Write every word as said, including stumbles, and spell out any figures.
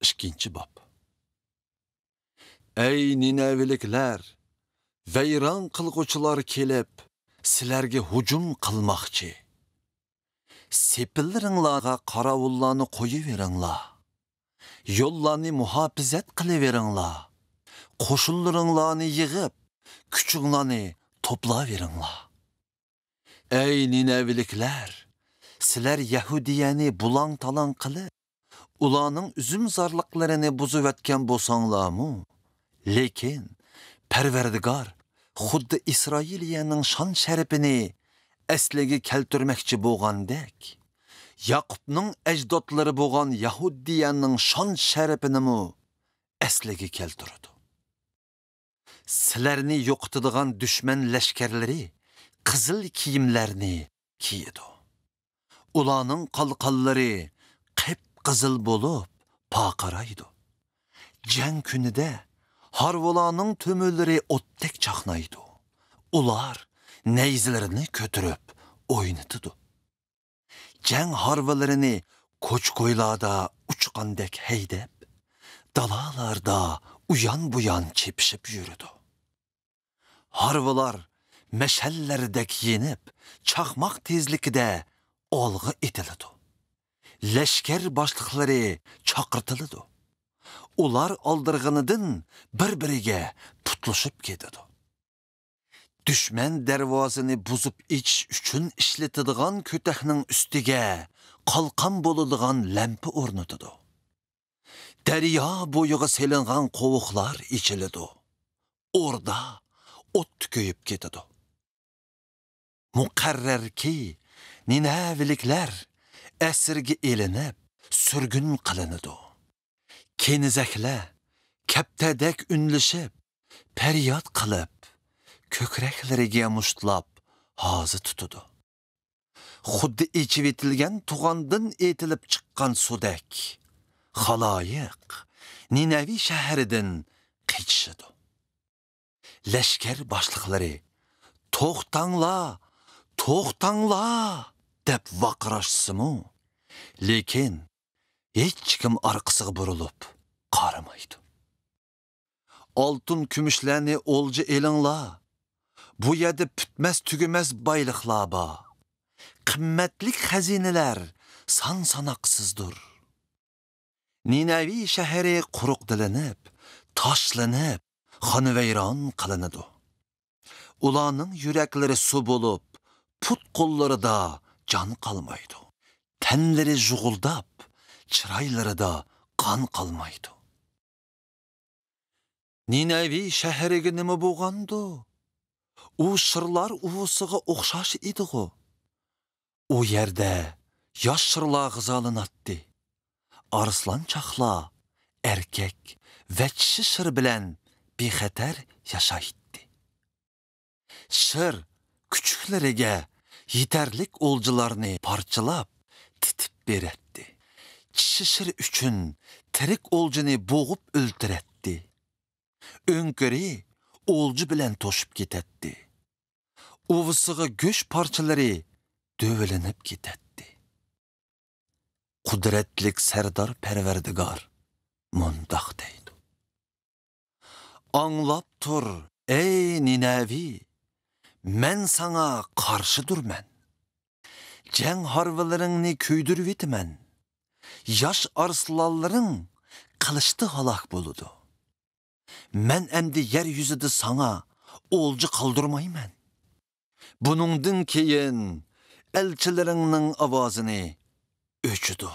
ئىككىنچى باب. ئەي نىنەۋىلىكلەر، ۋەيران قىلغۇچىلار كېلىپ، سىلەرگە ھۇجۇم قىلماقچى. سېپىللىرىڭلارغا قاراۋۇللارنى قويۇۋېرىڭلار. يوللارنى مۇھاپىزەت قىلىۋېرىڭلار. قوشۇنلىرىڭلارنى يىغىپ، كۈچۈڭلارنى توپلاۋېرىڭلار. ئەي نىنەۋىلىكلەر، سىلەر يەھۇدىيەنى بۇلاڭ-تالاڭ قىلىپ، ئۇلارنىڭ ئۈزۈمزارلىقلىرىنى بۇزۇۋەتكەن بولساڭلارمۇ، لېكىن پەرۋەردىگار خۇددى ئىسرائىلىيەنىڭ شان-شەرىپىنى ئەسلىگە كەلتۈرمەكچى بولغاندەك، ياقۇپنىڭ ئەجدادلىرى بولغان يەھۇدىيەنىڭ شان-شەرىپىنىمۇ ئەسلىگە كەلتۈرىدۇ. سىلەرنى يوقىتىدىغان دۈشمەن لەشكەرلىرى قىزىل كىيىملەرنى كىيىدۇ. ئۇلارنىڭ قالقانلىرى قىپقىزىل بولۇپ پارقىرايدۇ. جەڭ كۈنىدە ھارۋىلارنىڭ تۈمۈرلىرى ئوتتەك چاقنايدۇ. ئۇلار نەيزىلىرىنى كۆتۈرۈپ ئوينىتىدۇ. جەڭ ھارۋىلىرىنى كوچا-كويلاردا ئۇچقاندەك ھەيدەپ، دالالاردا ئۇيان-بۇيان چېپىشىپ يۈرىدۇ. ھارۋىلار مەشئەللەردەك يېنىپ، چاقماق تېزلىكىدە ئالغا ئېتىلىدۇ. لەشكەر باشلىقلىرى چاقىرتىلىدۇ. ئۇلار ئالدىرىغىنىدىن بىر-بىرىگە پۇتلىشىپ كېتىدۇ. دۈشمەن دەرۋازىنى بۇزۇپ ئېچىش ئۈچۈن ئىشلىتىدىغان كۆتەكنىڭ ئۈستىگە قالقان بولىدىغان لەمپە ئورنىتىدۇ. دەريا بويىغا سېلىنغان قوۋۇقلار ئېچىلىدۇ. ئوردا ئوتتا كۆيۈپ كېتىدۇ. مۇقەررەركى، نىنەۋىلىكلەر ئەسىرگە ئېلىنىپ، سۈرگۈن قىلىنىدۇ. كېنىزەكلەر كەپتەردەك ئۈنلىشىپ، پەرياد قىلىپ، كۆكرەكلىرىگە مۇشتلاپ ھازا تۇتىدۇ. خۇددى ئېچىۋېتىلگەن تۇغاندىن ئېتىلىپ چىققان سۇدەك، خالايىق نىنەۋى شەھىرىدىن قېچىشىدۇ. لەشكەر باشلىقلىرى، «توختاڭلار، توختاڭلار!» دەپ ۋارقىراشسىمۇ، لېكىن ھېچكىم ئارقىسىغا بۇرۇلۇپ قارىمايدۇ. «ئالتۇن-كۈمۈشلەرنى ئولجا ئېلىڭلار. بۇ يەردە پۈتمەس-تۈگىمەس بايلىقلار بار. قىممەتلىك خەزىنىلەر سان-ساناقسىزدۇر.» نىنەۋى شەھىرى قۇرۇقدىلىنىپ، تاشلىنىپ، خانىۋەيران قىلىنىدۇ. ئۇلارنىڭ يۈرەكلىرى سۇ بولۇپ، پۇت-قوللىرىدا جان قالمايدۇ. تەنلىرى جۇغۇلداپ، چىرايلىرىدا قان قالمايدۇ. نىنەۋى شەھىرىگە نېمە بولغاندۇ؟ ئۇ شىرلار ئۇۋىسىغا ئوخشاش ئىدىغۇ. ئۇ يەردە ياش شىرلار غىزالىناتتى. ئارسلانچاقلار ئەركەك ۋە چىشى شىر بىلەن بىخەتەر ياشايتتى. شىر كۈچۈكلىرىگە يېتەرلىك ئولجىلارنى پارچىلاپ، تېتىپ بېرەتتى. چىشى شىر ئۈچۈن تىرىك ئولجىنى بوغۇپ ئۆلتۈرەتتى. ئۆڭكۈرى ئولجا بىلەن توشۇپ كېتەتتى. ئۇۋىسىغا گۆش پارچىلىرى دۆۋىلىنىپ كېتەتتى. قۇدرەتلىك سەردار پەرۋەردىگار مۇنداق دەيدۇ: «ئاڭلاپ تۇر، ئەي نىنەۋى! مەن ساڭا قارشىدۇرمەن. جەڭ ھارۋىلىرىڭنى كۆيدۈرۈۋېتىمەن. ياش ئارسلانلىرىڭ قىلىچتا ھالاك بولىدۇ. مەن ئەمدى يەر يۈزىدە ساڭا ئولجا قالدۇرمايمەن.» بۇنىڭدىن كېيىن ئەلچىلىرىڭنىڭ ئاۋازىنى ئۆچىدۇ.